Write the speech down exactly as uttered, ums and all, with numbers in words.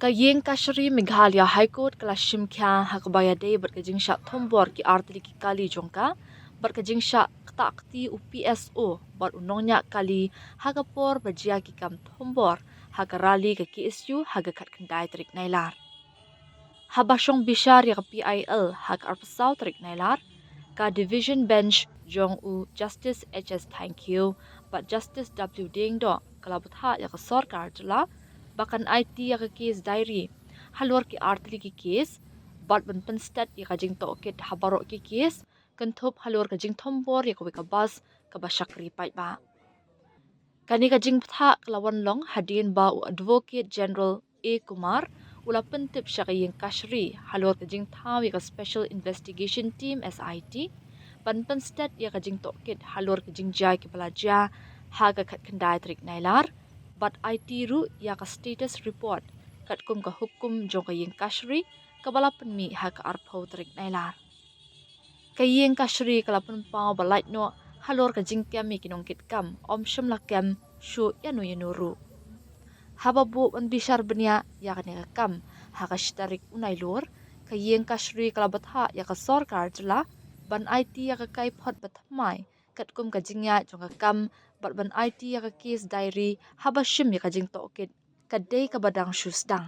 Ka Iingkashari Meghalaya High Court ka la shim khia ha kaba ïadei bad ka jingshah thombor ki artylli ki kali jong ka bad ka jingshah ktah kti u P S O bad u nongñiah kali ha ka por ba jia ki kam thombor ha ka rally ka K S U ha ka khatkhyndai tarik Nailar. Haba shong bishar ïa ka P I L ha ka arphew tarik Nailar, ka Division Bench jong u Justice H S Thangkhiew bad Justice W Diengdoh ka la bthah ïa ka sorkar jylla ba kan aiti ïa ka case diary halor ki artylli ki case bad ban pynstet ïa ka jingtohkit ha baroh ki case, kynthup halor ka jingthombor ïa kawei ka bus kaba shakri paidbah. Kane ka jingbthah ka la wan long hadien ba u Advocate General A Kumar u la pyntip sha ka Iingkashari halor ka jingthaw ïa ka Special Investigation Team, S I T, ban pynstet ïa ka jingtohkit halor ka jingjia kiba la jia ha ka khatkhyndai tarik Nailar bad aiti ruh ïa ka status report katkum ka hukum jong ka Iingkashari kaba la pynmih ha ka arphew tarik Nailar. Ka Iingkashari ka la pynpaw ba lait noh halor ka jingkem ïa ki nongkitkam ym shym la kem shuh ïano ïano ruh. Haba buh ban bishar bniah ïa kane ka kam ha ka shi tarik u Nailur, ka Iingkashari ka la bthah ïa ka sorkar jylla ban aiti ïa ka kaiphod bathymmai katkum ka jingïaid jong ka kam bad ban aiti ïa ka case diary haba shim ïa ka jingtohkit ka dei kaba dang shu sdang.